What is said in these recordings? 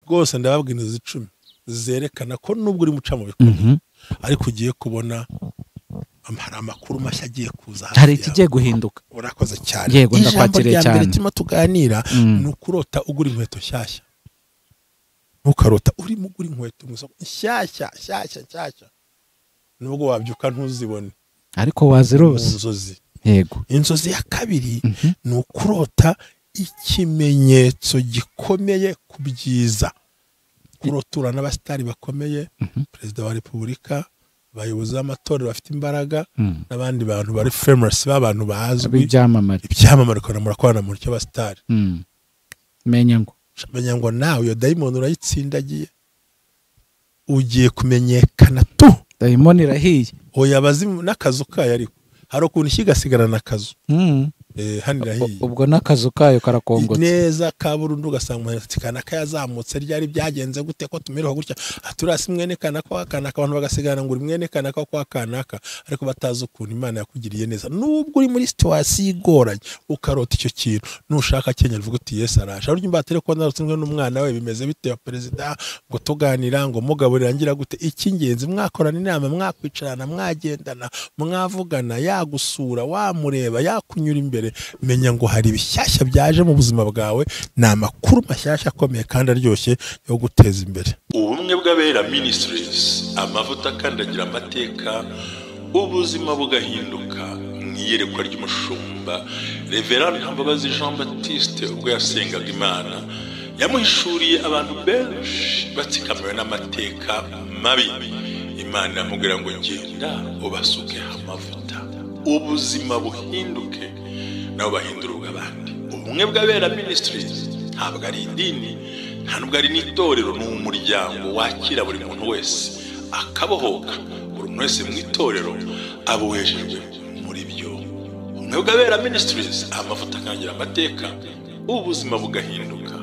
Rwose ndababwira inzozi 10 zerekana ko nubwo uri muca mu bikomeye ariko ugiye kubona hari amakuru mashya agiye kuza, hari ikigiye guhinduka. Urakoze cyane. Yego, ndakwakiriye cyane. Ijambo turimo tuganira ni ukurota ugura inkweto nshyashya. Ntukarota urimo ugura inkweto mu isoko nshyashya nshyashya nshyashya, nubwo wabyuka ntuzibone ariko wazirose inzozi. Yego. Inzozi ya kabiri ni ukurota ikimenyetso gikomeye ku byiza. Kurotura n'abasitari bakomeye, perezida wa repubulika, abayobozi b'amatorero bafite imbaraga, n'abandi bantu bari famous, b'abantu bazwi, ibyamamare, ukabona murakorana mu cy'abasitari. Menya ngo nawe iyo dayimoni urayitsindagiye, ugiye kumenyekana tu. Dayimoni irahiye. Oya, bazi n'akazu kayo, ariko hari ukuntu ishyigasigara n'akazu. Hano irahiye. Ubwo n'akazu kayo karakongotse neza ka burundu, ugasanga umuntu ati kanaka yazamutse ryari, byagenze gute ko tumereho gutya, aturasi mwene kanaka wa kanaka, abantu bagasigana ngo uri mwene kanaka kwa kanaka, ariko batazi ukuntu Imana yakugiriye neza. Nubwo uri muri situation igoranye ukarota icyo kintu, nushaka Kenya uvuga uti Yesu araje. Ariko imbatire ko narutse n'umwana we bimeze bite wa perezida, ngo tuganira ngo mugaburira ngira gute. Icyingenzi mwakorana inama, mwakwicarana, mwagendana, mwavugana, yagusura, wamureba, yakunyura imbere. Menya ngo hari ibishyashya byaje mu buzima bwawe, ni amakuru mashyashya akomeye kandi aryoshye yo guteza imbere. Ubumwe bw'Abera Ministries, amavuta akandagira amateka, ubuzima bugahinduka. Mu iyerekwa ry'umushumba Reverend Ntambabazi Jean Baptiste, ubwo yasengaga Imana yamuhishuriye abantu benshi batsikamiwe n'amateka mabi. Imana iramubwira ngo genda ubasuke amavuta, ubuzima buhinduke, nabo bahindura ubw'abandi. Ubumwe bw'Abera Ministries ntabwo ari idini, nta nubwo ari n'itorero, ni umuryango wakira buri muntu wese akabohoka. Buri muntu wese mu itorero abohejejwe muri byo. Ubumwe bw'Abera Ministries, amavuta akangira amateka, ubuzima bugahinduka.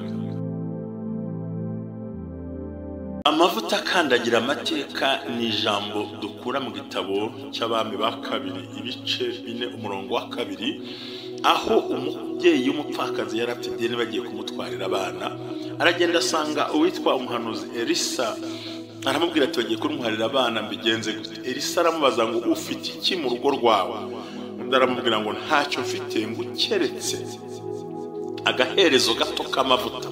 Amavuta akandagira amateka ni ijambo dukura mu gitabo cy'Abami ba kabiri ibice 4 umurongo wa 2, aho umubyeyi w'umupfakazi yari afite ideni bagiye kumutwarira abana, aragenda asanga uwitwa umuhanuzi Elisa, aramubwira ati bagiye kuntwarira abana mbigenze gute? Elisa aramubaza ngo ufite iki mu rugo rwawe? Undi aramubwira ngo ntacyo mfite, ngo ukeretse agaherezo gato k'amavuta.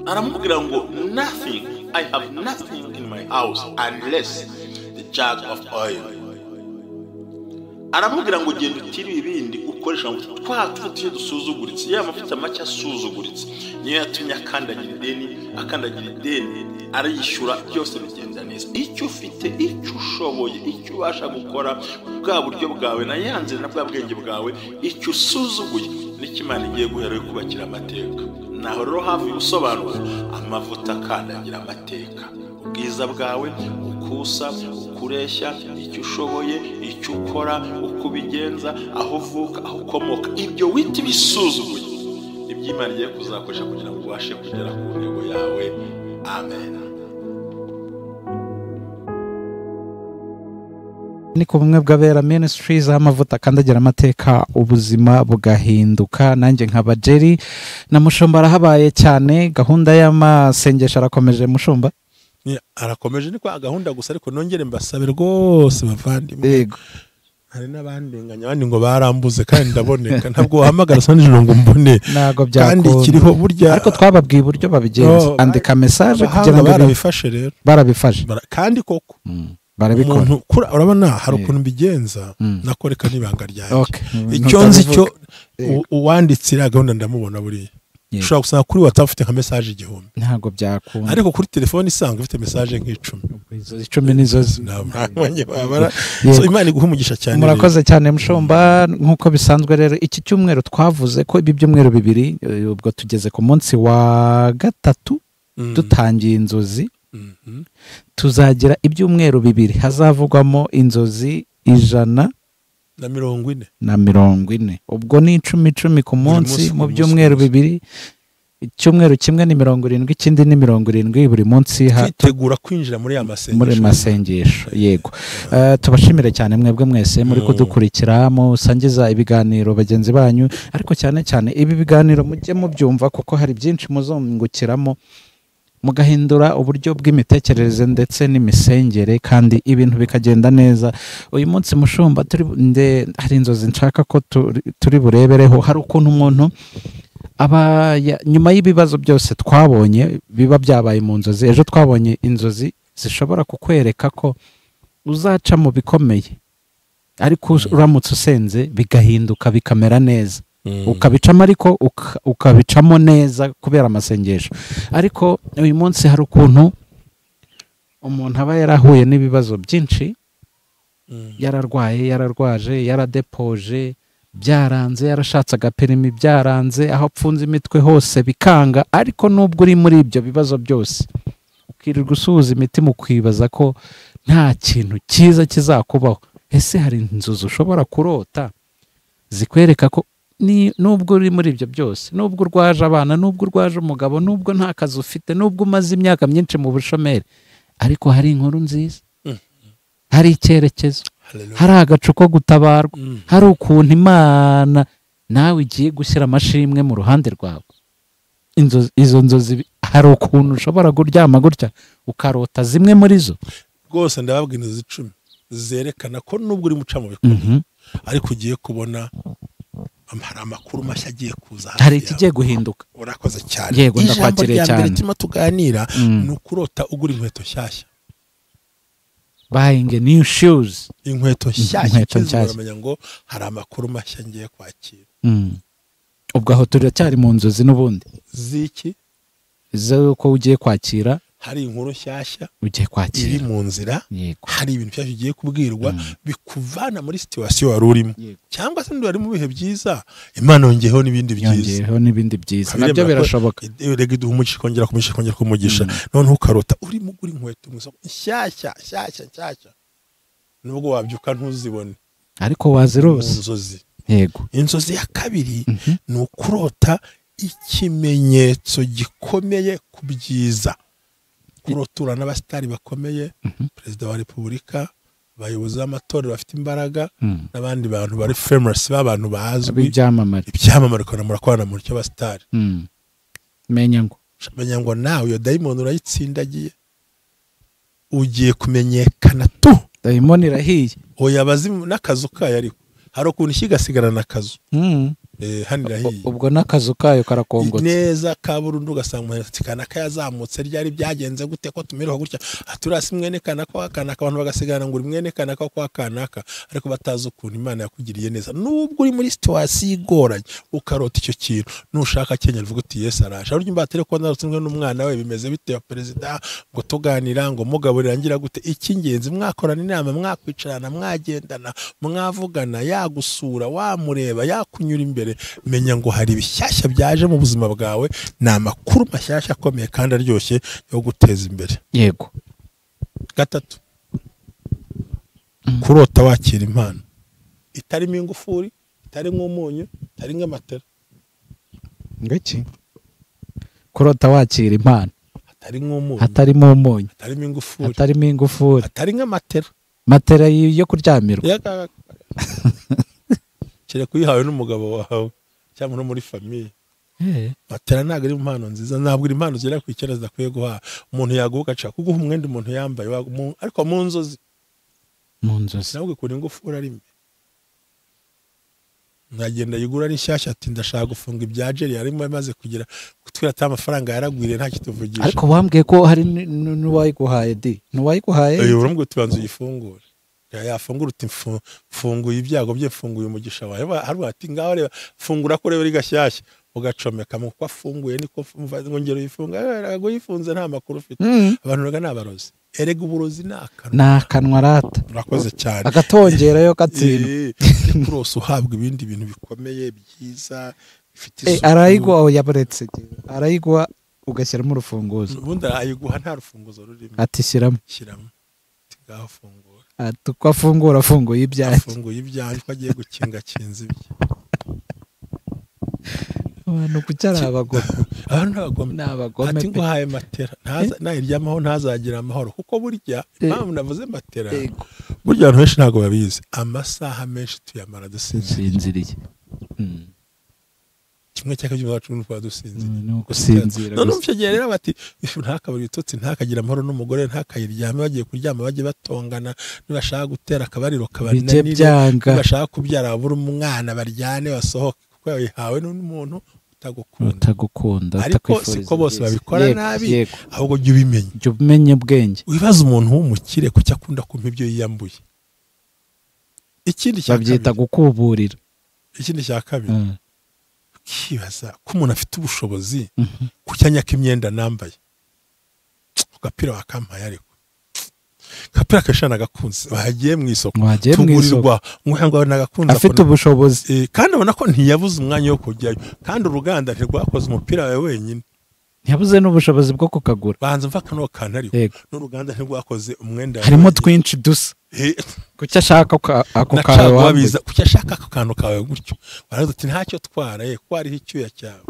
Aramubwira ngo nothing, I have nothing in my house unless the jug of oil. Aramubwira ngo genda utire ibindi ukoresha amavuta, twa tuvuta dusuzuguritse, ya mavuta make asuzuguritse niyo yatumye akandagira ideni, akandagira ideni arayishyura, byose bigenda neza. Icyo ufite, icyo ushoboye, icyo ubasha gukora, bwa buryo bwawe na yanzira na bwa bwenge bwawe, icyo usuzuguye nicyo Imana igiye guhera yo kubakira amateka. Naho rero hafi ubusobanuro, amavuta akandagira amateka, ubwiza bwawe, ukusa, ukureshya, icyo ushoboye, icyo ukora, uko ubigenza, aho uvuka, aho ukomoka, ibyo wita ibisuzuguye nibyo Imana igiye kuzakoresha kugira ngo ubashe kugera ku ntego yawe. Amen. Ni ku Bumwe bw'Abera Ministries, amavuta akandagira amateka, ubuzima bugahinduka. Nanjye nkaba Jerry na Mushumba arahabaye cyane, gahunda y'amasengesho arakomeje. Mushumba arakomeje, ni kwa gahunda gusa, ariko nongere mbasabe rwose bavandimwe. Yego. Hari n'abandenganya abandi ngo barambuze kandi ndaboneka, ntabwo wahamagara sa nijoro ngo mbone, ntabwo byakunda, kandi kiriho burya. Ariko twababwiye uburyo babigenza, andika message kugira ngo barabifashe. Rero barabifashe kandi koko barabikora. Urabona hari ukuntu mbigenza, nakoreka n'ibanga ryanjye. Icyo nzi cyo uwanditse iriya gahunda ndamubona buriya. Ushobora gusanga kuri WhatsApp ufite nka message 1000, ntabwo byakunda, ariko kuri telefone isanzwe ufite message nk'icumi. Izo 10 nizo ntabwo. So Imana iguhe umugisha cyane. Murakoze cyane Mushumba. Nkuko bisanzwe rero iki cyumweru twavuze ko ibi byumweru 2, ubwo tugeze ku munsi wa 3 dutangiye inzozi. Tuzagira ibyumweru 2 hazavugwamo inzozi 140. Ubwo ni 10 10 ku munsi mu byumweru 2. Icyumweru kimwe ni 70, ikindi ni 70 buri munsi, twitegura kwinjira muri amasengesho, muri masengesho. Yego, tubashimire cyane mwebwe mwese muri kudukurikira, musangiza ibiganiro bagenzi banyu, ariko cyane cyane ibi biganiro mujye mubyumva kuko hari byinshi muzungukiramo, mugahindura uburyo bw'imitekerereze ndetse n'imisengere, kandi ibintu bikagenda neza. Uyu munsi mushumba hari inzozi nshaka ko turi burebereho. Hari ukuntu umuntu aba nyuma y'ibibazo byose twabonye biba byabaye mu nzozi. Ejo twabonye inzozi zishobora kukwereka ko uzaca mu bikomeye, ariko uramutse usenze bigahinduka bikamera neza, ukabicamo ariko ukabicamo neza kubera amasengesho. Ariko uyu munsi hari ukuntu umuntu aba yarahuye n'ibibazo byinshi, yararwaye, yararwaje, yaradepoje, byaranze, yarashatse agaperimi byaranze, aho apfunze imitwe hose bikanga. Ariko nubwo uri muri ibyo bibazo byose ukirirwa usuhuza imitima ukibaza ko nta kintu cyiza kizakubaho, ese hari inzozi ushobora kurota zikwereka ko nubwo uri muri ibyo byose, nubwo urwaje abana, nubwo urwaje umugabo, nubwo nta kazi ufite, nubwo umaze imyaka myinshi mu bushomeri, ariko hari inkuru nziza, hari icyerekezo, hari agacu ko gutabarwa, hari ukuntu Imana nawe igiye gushyira amashimwe mu ruhande rwawe. Izo nzozi hari ukuntu ushobora kuryama gutya ukarota zimwe muri zo. Rwose ndababwira inzozi 10 zerekana ko nubwo uri muca mu bikomeye, ariko ugiye kubona hari amakuru mashya agiye kuza, hari ikigiye guhinduka. Urakoze cyane. Yego, ndakwakiriye cyane. Ijambo turimo tuganira ni ukurota ugura inkweto nshyashya, buying a new shoes, inkweto nshyashya, uramenya ngo hari amakuru mashya ngiye kwakira. Ubwo aho turacyari mu nzozi n'ubundi ziki z'uko ugiye kwakira, hari inkuru nshyashya ugiye kwakira iri mu nzira, hari ibintu byinshi ugiye kubwirwa bikuvana muri situation wari urimo, cyangwa se ndi wari mu bihe byiza Imana yongeyeho n'ibindi byiza, yongeyeho n'ibindi byiza, nabyo birashoboka. Rega iduha umugisha, kongera kumugisha, kongera kumugisha, none ukarota urimo ugura inkweto mu isoko nshyashya nshyashya nshyashya, nubwo wabyuka ntuzibone ariko wazirose mu nzozi. Yego. Inzozi ya kabiri ni ukurota ikimenyetso gikomeye ku byiza. Kurotura n'abasitari bakomeye, perezida wa repubulika, abayobozi b'amatorero bafite imbaraga, n'abandi bantu bari famous, b'abantu bazwi, ibyamamare, ukabona murakorana mu cyo abasitari. Menya ngo nawe iyo dayimoni urayitsindagiye, ugiye kumenyekana tu. Dayimoni irahiye. Oya, abazi n'akazu kayo, ariko hari ukuntu ishyigasigara n'akazu. Hano irahiye. Ubwo n'akazu kayo karakongotse neza ka burundu, ugasanga umuntu kanaka yazamutse ryari, byagenze gute ko tumiruha gutya, turasi mwene kanaka kanaka, abantu bagasigana ngo uri mwene kanaka kwa kanaka, ariko batazi ukuntu Imana yakugiriye neza. Nubwo uri muri situation igoranye ukarota icyo kintu, nushaka Kenya uvuga uti Yesu araje. Ariko imbatere ko narutse n'umwana we bimeze bite wa perezida, ngo tuganira ngo mugaburira ngira gute, icyingenzi mwakorana inama, mwakwicarana, mwagendana, mwavugana, yagusura, wamureba, yakunyura imbere, menya ngo hari ibishyashya byaje mu buzima bwawe, ni amakuru mashyashya akomeye kandi aryoshye yo guteza imbere. Yego. Gatatu, kurota wakira impano itarimo ingufuri, itari nk'umunyu, itari nk'amatera. Ngiki kurota wakira impano atari nk'umunyu, hatarimo umunyu, hatarimo ingufuri, hatarimo ingufuri, atari nk'amatera, matera yo kuryamirwa. Kere kuyihawe n'umugabo wawe cyangwa no muri famille. Matera ntabwo ari impano nziza, ntabwo ari impano zigera ku icyenda zidakwiye guha umuntu. Yaguha aca kuguha umwenda umuntu yambaye, ariko mu nzozi, mu nzozi ntabwo ikura ingufuri ari mbi. Nkagenda yigura ari nshyashya, ati ndashaka gufunga ibya jeri yarimo amaze kugira kutwira ata amafaranga yaragwiriye nta kituvugisha. Ariko wambwiye ko hari n'uwayiguhaye di, n'uwayiguhaye urambwiye tubanza uyifungure. Yafungura uti mfunguye ibyago bye, mfunguye umugisha wawe. Hari ati ngaho reba fungura ko reba ari gashyashya, ugacomeka mu ko afunguye niko ngongera uyifunga, ngo yifunze nta makuru ufite. Abantu raga nabarozi, erega uburozi nakanwa rata. Urakoze cyane. Agatongerayo katsinda. Ariko urose uhabwa ibindi bintu bikomeye byiza bifite isuku. Arayiguha yaburetse, arayiguha ugashyiramo urufunguzo. Ubundi arayiguha nta rufunguzo rurimo. Ati shyiramo. Shyiramo. Ngaho fungura. Ati afungura afunguye ibyanjye. Afunguye ibyanjye ko agiye gukinga kinza ibye. Abantu kuki ari abagome? Abantu n'abagome. Ni abagome Ati pe. Nguhaye matera, nayiryamaho ntazagira amahoro, kuko burya impamvu navuze matera, burya abantu benshi ntabwo babizi, amasaha menshi tuyamara dusinziriye. Dusinziriye. Kimwe cya kabiri cyacu twaba dusinziriye. Ni ugusinzira None gusa. icyo gihe rero bati ntakabure ibitotsi, ntakagira amahoro n'umugore, ntakayiryame, bagiye kuryama bajye batongana, nibashaka gutera akabariro Bijye kabananire, byanga. nibashaka kubyara babure umwana, baryane basohoke, kuko yayihawe n'umuntu utagukunda. Utagukunda. Ariko utakwifuriza siko bose ibyiza. babikora nabi. Ahubwo jya ubimenya. Jya umenya ubwenge. Wibaza umuntu w'umukire kuki akunda kumpa ibyo yiyambuye. Ikindi cya Babyita kabiri, gukuburira. ikindi cya kabiri, ukibaza ko umuntu afite ubushobozi, kuki anyaka imyenda nambaye? Agapira wakampaye, ariko agapira kenshi nagakunze, bagiye mu isoko, Wagiye mu isoko. tugurirwa ngo nagakunze. Afite ubushobozi. Kandi ubona ko ntiyabuze umwanya wo kujyayo, kandi uruganda ntirwakoze umupira wawe wenyine. Ntiyabuze n'ubushobozi bwo kukagura. Banza mva kano kantu, ariko n'uruganda ntirwakoze umwenda wawe Harimo wenyine. twinshi dusa. Kuki ashaka ako Na kawe caguwa wambaye? biza, kuki ashaka ako kantu kawe gutyo? Baravuga ati ntacyo twara, kuko hariho icyuya cyawe,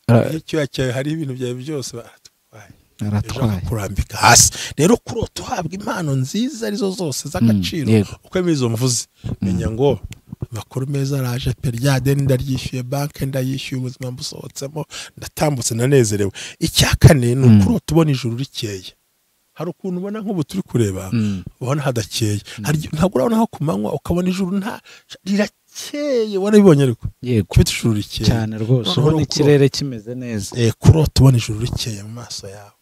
hariho icyuya cyawe, hariho ibintu byawe byose, baratwaye. Ejo Aratwaye. akakurambika hasi. Rero kurota uhabwa impano nziza arizo zose z'agaciro, uko izo mvuze, menya ngo amakuru meza araje pe, rya deni ndaryishyuye, banki ndayishyuye, ubuzima mbusohotsemo, ndatambutse, ndanezerewe. Icya kane ni ukurota ubona ijuru rikeye. Hari ukuntu ubona nk'ubu turi kureba, ubona hadakeye. Ntabwo urabona nko ku manywa ukabona ijuru nta rirakeye? Warabibonye ariko? Yego. Kubita ijuru rikeye. Cyane rwose. Noneho Ubona ikirere kimeze neza. Kurota ubona ijuru rikeye mu maso yawe,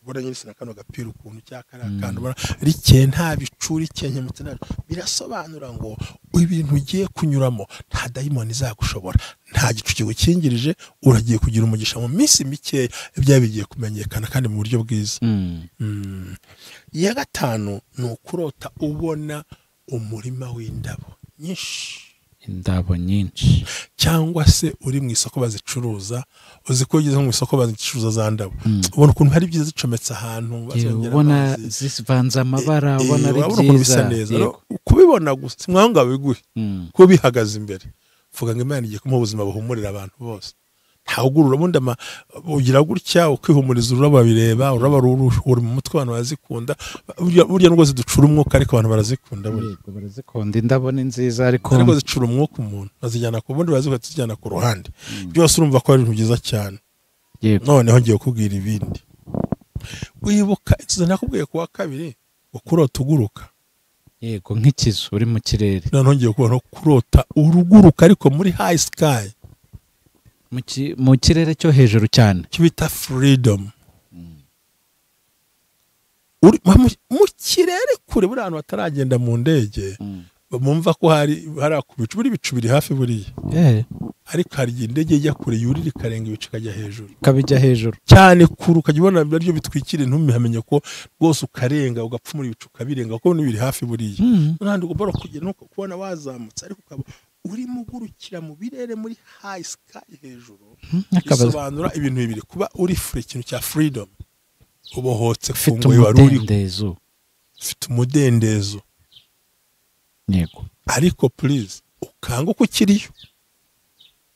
ubona nyine na kano gapira ukuntu cyangwa kariya kantu, ubona rikeye, nta bicu, rikeye nkemutse nta, birasobanura ngo ibintu ugiye kunyuramo nta dayimoni izagushobora, nta gicu kigukingirije, uragiye kugira umugisha mu minsi mikeya, ibyawe bigiye kumenyekana kandi mu buryo bwiza. Iya gatanu ni ukurota ubona umurima w'indabo nyinshi. Indabo nyinshi. Cyangwa se uri mu isoko bazicuruza. Uzi ko iyo ugeze mu isoko bazicuruza za ndabo, ubona ukuntu hari byiza zicometse ahantu, bazongera Ubona amazi. zivanze amabara, ubona ari Urabona ukuntu bisa byiza. neza. No, kubibona gusa, si ngombwa biguhe, kuba bihagaze imbere, vuga ngo Imana igiye kumuha ubuzima buhumurira abantu bose. Ntawugurura ubundi ugira gutya ukihumuriza ururabo, babireba ururabo ruri mu mutwe, abantu barazikunda. Burya nubwo ziducura umwuka, ariko abantu barazikunda burya. Yego, barazikunda, indabo ni nziza, ariko Ariko zicura umwuka umuntu, bazijyana ku bundi, barazikunda zijyana ku ruhande. Byose urumva ko ari ibintu byiza cyane. Noneho ngiye kukubwira ibindi. Wibuka inzozi nakubwiye ku wa kabiri ngo kurota uguruka? Yego, nk'ikizu uri mu kirere. Noneho ngiye kubona kurota uruguruka, ariko muri high sky. Mu kirere cyo hejuru cyane. Icyo bita freedom. Uri mu kirere kure, buriya ahantu bataragenda mu ndege, bumva ko hari ku bicu, buri bicu biri hafi buriya, ariko hari igihe indege ijya kure, yurira ikarenga ibicu ikajya hejuru. Ikabijya hejuru. Cyane kure, ukajya ubona naryo bitwikira, ntumihamenye ko rwose ukarenga, ugapfumura ibicu ukabirenga, kuko biri hafi buriya. N'ahandi ugomba no kugera nuko kubona wazamutse, ariko ukaba urimo ugurukira mu birere, muri high sky hejuru. Bisobanura ibintu bibiri: kuba uri free, ikintu cya freedom, ubohotse ku Ufite ngoyi wari uriho. umudendezo. Ufite umudendezo. Ariko please, ukanguke ukiriyo.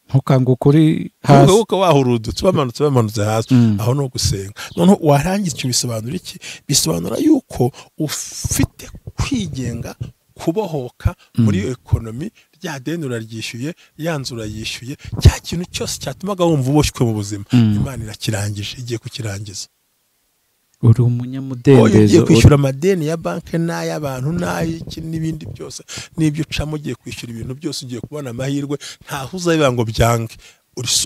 Ntukanguke uri hasi. Ukanguke wahurudutse, bamanutse hasi. Aho ni ugusenga. Noneho warangiza, icyo bisobanura iki? Bisobanura yuko ufite kwigenga, kubohoka muri iyo economy, rya deni uraryishyuye, ya nzu urayishyuye, cya kintu cyose cyatumaga wumva uboshywe mu buzima, Imana irakirangije, igiye kukirangiza. Uri Oya, umunyamudendezo. ugiye kwishyura amadeni ya banki n'ay'abantu n'ay'iki n'ibindi byose n'ibyo ucamo, ugiye kwishyura ibintu byose, ugiye kubona amahirwe, ntaho uzabiba ngo byange.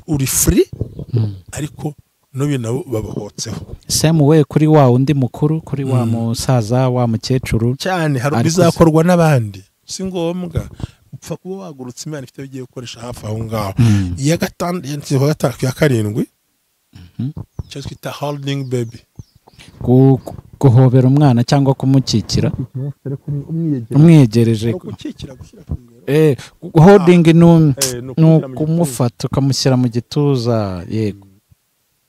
Uri free, ariko n'ubu nabo babohotseho. Same way kuri wa wundi mukuru, kuri wa musaza, wa mukecuru. Cyane, hari Ariko bizakorwa n'abandi, si ngombwa, upfa kuba wagurutse, Imana ifite ibyo igiye gukoresha hafi aho ngaho. Iya gatanu, iya karindwi, icyo twita holding baby. Guhobera umwana cyangwa kumukikira, umwiyegereje. Gukikira, gushyira ku ngero. Holding ni Ni ni ukumushyira mu gituza. ukumufata ukamushyira mu gituza, yego.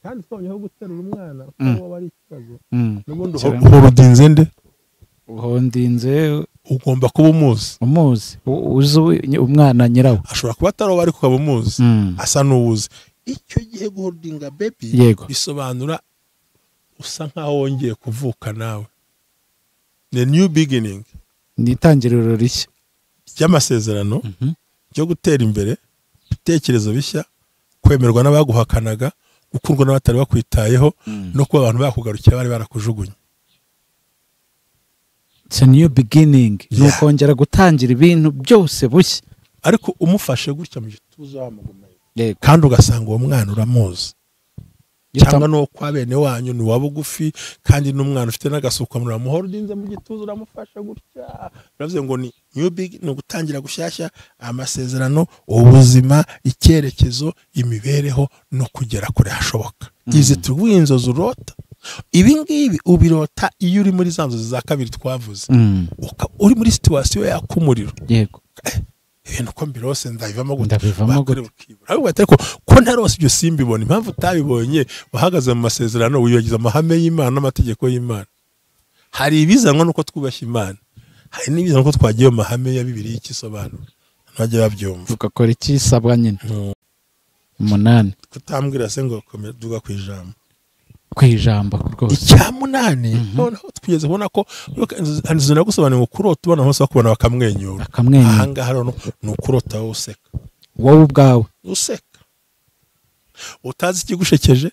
Kandi twabonye guterura umwana kuko waba ari ikibazo, n'ubundi Shyira- uholdinze nde? Uholdinze. Ugomba kuba umuzi. Umuzi, uzi umwana nyirawo. Ashobora kuba atari uwo ariko ukaba umuzi. Asa n'uwuzi. Icyo gihe guholdinga baby bisobanura usa nkaho wongeye kuvuka nawe. Ni new beginning. Ni itangiriro rishya ry'amasezerano, ryo gutera imbere, ibitekerezo bishya, kwemerwa n'abaguhakanaga, gukundwa n'abatari bakwitayeho, no kuba abantu bakugarukira bari barakujugunye. It's a new beginning. Ni ukongera gutangira ibintu byose bushya. Ariko umufashe gutya mu gituza wamugumayo. Kandi ugasanga uwo mwana uramuzi. Cyangwa no kwa bene wanyu ni wa bugufi kandi n'umwana ufite n'agasuka muramuholdinze mu gituza uramufasha gutya. Biravuze ngo ni new big, ni gutangira gushyashya amasezerano, ubuzima, icyerekezo, imibereho no kugera kure hashoboka. Izi tuguye inzozi urota. Ibi ngibi ubirota iyo uri muri za nzozi za kabiri twavuze. Uri muri situation yakumuriro. Yego. Ibintu ko mbirose ndabivamo gute? Ahubwo ariko ko ntarose ibyo simbibona, impamvu utabibonye wahagaze mu masezerano wibagiza amahame y'Imana n'amategeko y'Imana. Hari ibizanwa nuko twubashye Imana, hari n'ibizanwa nuko twagiye mu mahame ya Bibiliya ikisobanura. Ntajya babyumva. Ugakora ikisabwa nyine. 8. Kutambwira se ngo komera duga ku ijambo. Ku ijambo rwose. Icya 8 noneho twigeze kubona ko inzozi nagusobanuriye ngo kurota ubona hose bakubona bakamwenyura. Aha ngaha rero ni ukurota wowe useka. Wowe ubwawe useka. Utazi ikigushekeje,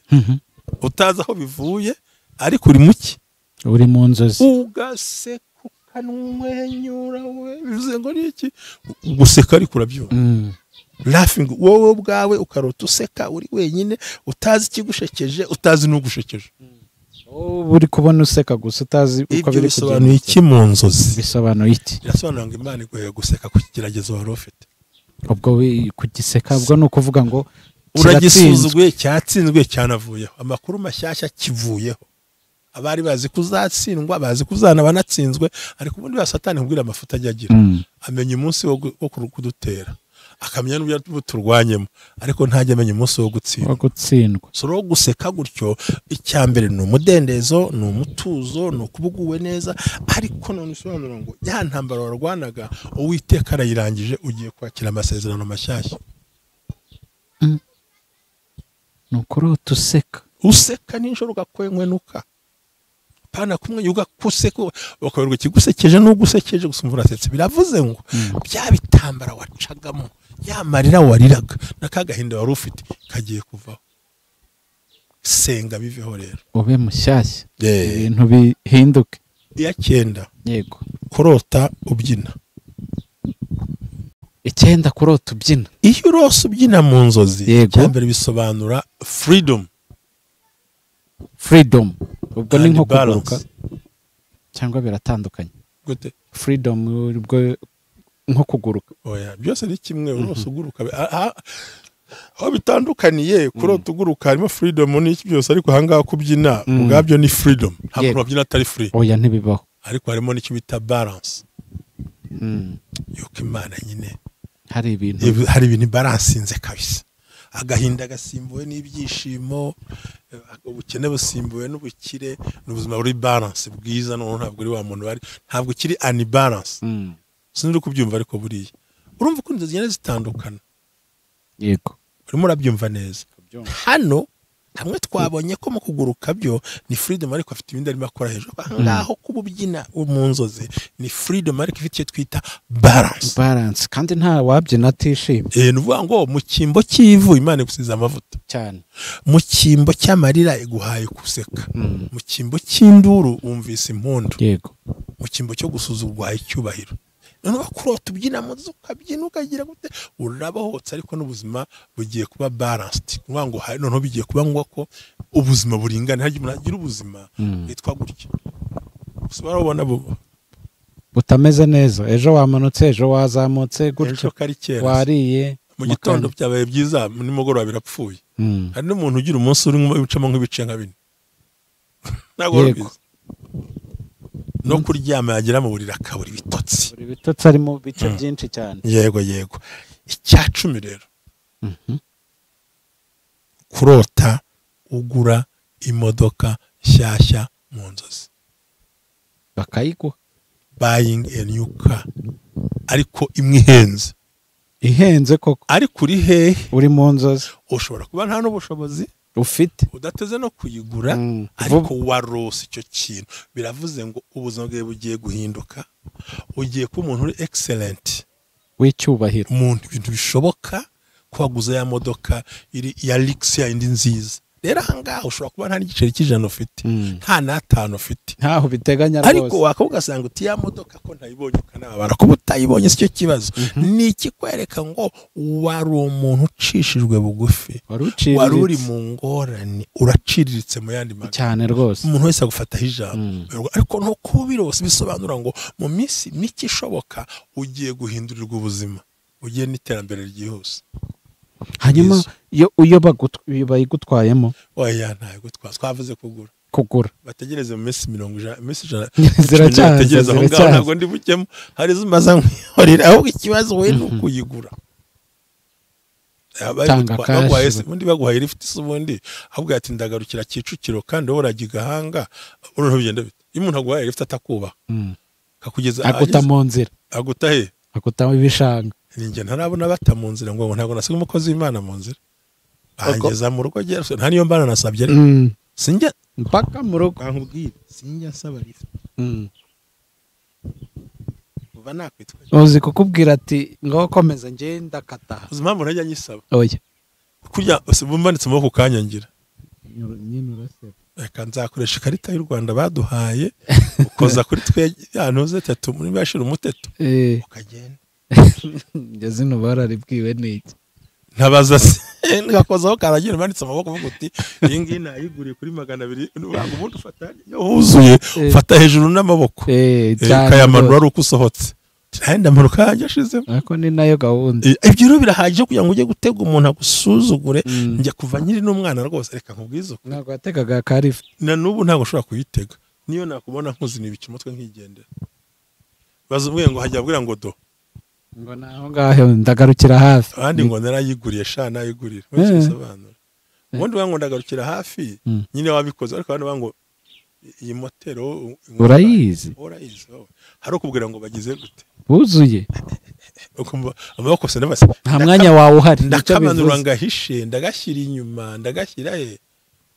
utazi aho bivuye, ariko uri muki? Uri mu nzozi. Ugaseka ukamwenyura we, bivuze ngo ni iki? Guseka ariko urabyumva. Laughing wowe ubwawe ukarota useka uri wenyine, utazi ikigushekeje, utazi n'ugushekeje. Uri kubona useka gusa utazi uko biri kugenda. Iki mu nzozi bisobanuye iki? Birasobanura ngo Imana iguhe guseka ku kigeragezo wari ufite. Ubwo kugiseka ubwo ni ukuvuga ngo uragisuzuguye, cyatsinzwe, cyanavuyeho. Amakuru mashyashya kivuyeho. Abari bazi kuzatsindwa, bazi kuzana banatsinzwe, ariko ubundi ba Satani kubwira amafuta ajya agira. Amenya umunsi wo kudutera, akamenya n'ubyo turwanyemo, ariko ntajya amenya umunsi wo gutsindwa. So rero guseka gutyo, icya mbere ni umudendezo, ni umutuzo, ni ukubuguwe neza, ariko none usobanura ngo ya ntambara warwanaga Uwiteka arayirangije, ugiye kwakira amasezerano mashyashya. Ni ukurota useka. Useka nijoro ugakwenkwenuka. Pana kumwe ugakuseka ukaberwa ikigusekeje n'ugusekeje gusa umva urasetse. Biravuze ngo bya bitambara wacagamo, ya marira wariraga, n'akagahinda wari ufite kagiye kuvaho. Senga biveho rero. Ube mushyashya. Ibintu bihinduke. Iya 9. Yego. Kurota ubyina. 9 kurota ubyina. Iyo urose ubyina mu nzozi, cyambere bisobanura freedom. Freedom. Ubwo ni nko kuguruka cyangwa biratandukanye? Gute? Freedom ubwo nko kuguruka. Oya, byose ni kimwe, urose uguruka. Aho bitandukaniye kurota uguruka harimo freedom n'iki byose, ariko ahangaha kubyina ubwabyo ni freedom. Nta muntu wabyina atari free. Oya ntibibaho. Ariko harimo n'icyo bita balance. Yuko Imana nyine hari ibintu balansinze kabisa. Agahinda gasimbuwe n'ibyishimo, ubukene busimbuwe n'ubukire, n'ubuzima buri balance bwiza. None ntabwo uri wa muntu bari, ntabwo ukiri unbalance. Sinzi kubyumva ariko buriya urumva ukuntu inzozi zigenda zitandukana. Yego. Urimo urabyumva neza. Hano hamwe twabonye ko mu kuguruka byo ni freedom, ariko afite ibindi arimo akora hejuru. Ngaho kububyina mu nzozi ni freedom, ariko ifite icyo twita balance. Balance kandi nta wabyina atishimye. Ni uvuga ngo mu cyimbo cy'ivu Imana igusize amavuta cyane, mu cyimbo cy'amarira iguhaye guseka, mu cyimbo cy'induru wumvise impundu. Yego. Mu cyimbo cyo gusuzugurwa icyubahiro. Noneho kurota ubyina mu nzu ukabyina ukagira gute, urabohotse, ariko n'ubuzima bugiye kuba balanced. Kuvuga ngo noneho bigiye kuba ngombwa ko ubuzima buringana, hagiye umuntu agira ubuzima bwitwa gutya. Gusa barabona butameze neza, ejo wamanutse, ejo wazamutse gutyo, wariye mu gitondo byabaye byiza, nimugoroba birapfuye. Hari n'umuntu ugira umunsi urimo ibicamo nk'ibice nka bine. Ntabwo bizi. No kuryama yagira mu buriri akabura ibitotsi. Buri bitotsi ari mu bice byinshi cyane. Yego yego. Icya 10 rero. Kurota ugura imodoka nshyashya mu nzozi. Bakayiguha. Buying a new car, ariko imwe ihenze. Ihenze koko. Ariko uri hehe? Uri mu nzozi. Ushobora kuba nta n'ubushobozi ufite, udateze no kuyigura, ariko warose icyo kintu. Biravuze ngo ubuzima bwawe bugiye guhinduka, ugiye kuba umuntu uri excellent w'icyubahiro, umuntu ibintu bishoboka ko waguze ya modoka iri ya Lexus indi nziza. Rero ahangaha ushobora kuba nta n'igiceri cy'ijana ufite, nta n'atanu ufite, ntaho biteganya rwose, ariko wakavuga ugasanga uti ya modoka ko ntayibonye, ukanababara kuba utayibonye. Sicyo kibazo, ni ikikwereka ngo wari umuntu ucishijwe bugufi, wari uri mu ngorane, uraciriritse mu yandi magambo cyane rwose. Umuntu wese agufataho ijambo, ariko no kubirose bisobanura ngo mu minsi mike ishoboka ugiye guhindurirwa ubuzima, ugiye n'iterambere ryihuse. Hanyuma iyo bayigutwayemo? Oya, ntabwo twavuze kugura. Kugura bategereze mu minsi 100, iminsi 100 ziracyaza, aho ngaho ntabwo ndi bukemo, hari izo nkwihorera. Ahubwo ikibazo we ni ukuyigura. Ubundi baguhaye lift se ubundi ahubwo ati ndagarukira Kicukiro kandi wowe urajya i Gahanga, urumva bigenda bite? Iyo umuntu aguhaye lift atakubaha, akakugeza aguta mu nzira, aguta he? Aguta mu bishanga. Ninjye ntarabona bata mu nzira ngo ntabwo nasiga umukozi w'Imana mu nzira, angeza mu rugo nta niyo mbana nasabye, sinjya mpaka mu rugo nkubwire, sinjya nsaba lift. Kuva nakwitwa uzi kukubwira ati ngo komeza nge ndakata. Uzi impamvu ntajya nyisaba? Oya, kurya mbanitse amaboko kanyangira nyine uraseba. Reka nzakoresha ikarita y'u Rwanda baduhaye, ukoza kuri twe yantuze tatu muri bashira umuteto ukagenda. Njye zino bararibwiwe n'iki? Ntabaza se ngakozaho karagira manitse amaboko uvuga uti iyi ngiyi nayiguriye kuri 200, ubundi ufata iyo huzuye ufata hejuru n'amaboko ukayamanura ari uko usohotse. Nta mpanuka yanjye ashizemo. Ariko ni nayo gahunda. Ibyo rero birahagije kugira ngo ujye gutega umuntu agusuzugure. Njya kuva nkiri n'umwana rwose, reka nkubwize uko. Ntabwo wategaga karifu. Na n'ubu ntabwo ushobora kuyitega. Niyo nakubona nkuzinibika umutwe nkigendera. Bazubwiye ngo hajya abwira ngo do. Ngo naho ngaho ndagarukira hafi. Abandi ngo narayiguriye sha nayigurira. Bisobanura. Ubundi bango ndagarukira hafi nyine wabikoze, ariko abandi bango iyi motero urayizi. Urayizi. Hari ukubwira ngo bagize gute? Buzuye. Ukumva amaboko se nabase. Nta mwanya wawe uhari. Ndakamanura ngahishe, ndagashyira inyuma, ndagashyira he.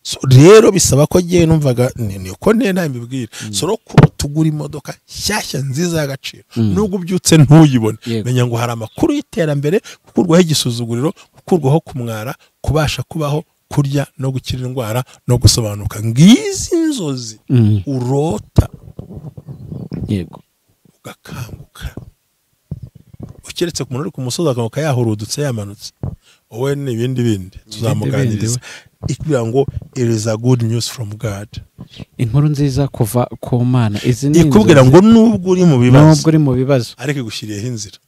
So rero bisaba ko giye numvaga ni uko nte ntabibwira. So ro tugura imodoka shyashya nziza y'agaciro, nubwo ubyutse ntuyibone, menya ngo hari amakuru y'iterambere, gukurwaho igisuzuguriro, gukurwaho kumwara, kubasha kubaho, kurya no gukira indwara no gusobanuka. Ngizi inzozi urota, yego, ugakanguka. Ukeretse ku muntu uri ku musozi akanguka yahurudutse yamanutse, wowe n'ibindi bindi tuzamuganiriza. Ikubwira ngo it is a good news from God. Inkuru nziza kuva ku Mana. Izi ni ikubwira ngo nubwo uri mu bibazo, nubwo uri mu bibazo, ariko igushyiriyeho inzira.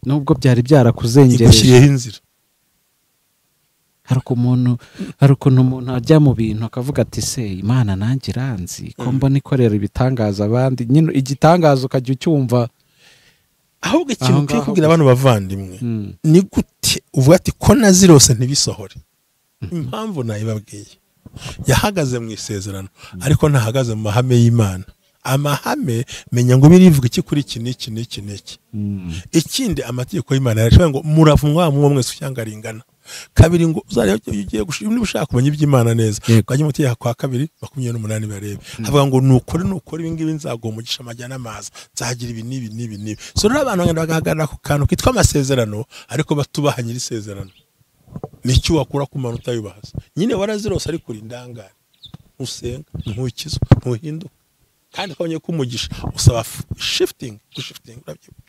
Nubwo byari byarakuzengereje, igushyiriyeho inzira. Hari ukuntu umuntu ajya mu bintu akavuga ati se Imana nanjye iranzi ko mbona ikorera ibitangaza abandi, nyine igitangaza ukajya ucyumva. Ahubwo ikintu ukwiye kubwira abantu bavandimwe ni gute uvuga ati ko nazirose ntibisohore. Impamvu nayibabwiye, yahagaze mu isezerano ariko ntahagaze mu mahame y'Imana. Amahame menya ngo birivuga iki kuri iki n'iki n'iki n'iki. Ikindi amategeko y'Imana yarashoboye ngo muravumwa mwo mwese cyangwa ringana. Kabiri ngo uzarebe ugiye gushima ushaka kumenya iby'Imana neza, ukajya mu tegeko kwa kabiri 28 barebe havuga ngo nukore nukore ibi ngibi nzaguha umugisha amajyana amazi, nzagira ibi n'ibi n'ibi n'ibi. So rero abantu bagenda bagahagarara ku kantu kitwa amasezerano ariko batubaha nyiri isezerano. Nicyo wakura ku manota yubahaza nyine warazirose ariko uri indangare, usenga ntukizwa ntuhinduka, kandi ukabonye ko umugisha usaba shifting, gushifting,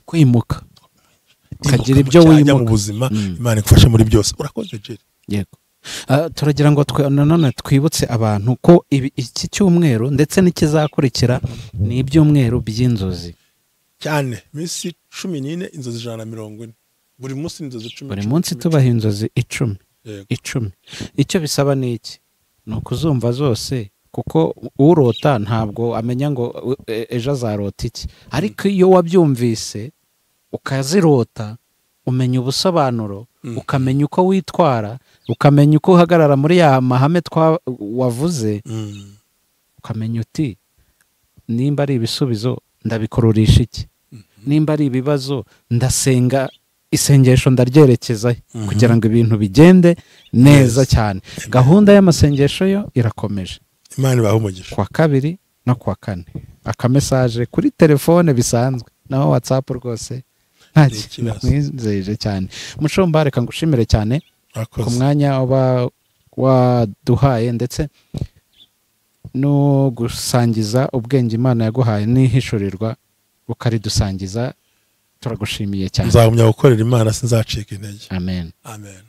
kwimuka ukagira ibyo wimuka mu buzima. Imana igufashe muri byose. Urakoze Jerry. Yego. Turagira ngo nanone twibutse abantu ko iki cyumweru ndetse n'ikizakurikira ni ibyumweru by'inzozi cyane. Minsi 14 inzozi 140. Buri munsi inzozi 10. Buri munsi tubaha inzozi 10. 10. Icyo bisaba ni iki? Ni ukuzumva zose, kuko urota ntabwo amenya ngo ejo azarota iki, ariko iyo wabyumvise ukazirota umenya ubusobanuro, ukamenya uko witwara, ukamenya uko uhagarara muri ya mahame wavuze, ukamenya uti nimba ari ibisubizo ndabikururisha iki, nimba ari ibibazo ndasenga isengesho ndaryerekezayo kugira ngo ibintu bigende neza cyane. Gahunda y'amasengesho yo irakomeje. Imana ibahe umugisha. Kuwa kabiri no kuwa kane akamesaje kuri telefone bisanzwe, naho WhatsApp rwose nta kintu mwizeje cyane. Mushumba, reka ngushimire cyane ku mwanya uba waduhaye ndetse no gusangiza ubwenge Imana yaguhaye n'ihishurirwa ukaridusangiza, turagushimiye cyane. Nzagumya gukorera Imana sinzacika intege. Amen. Amen.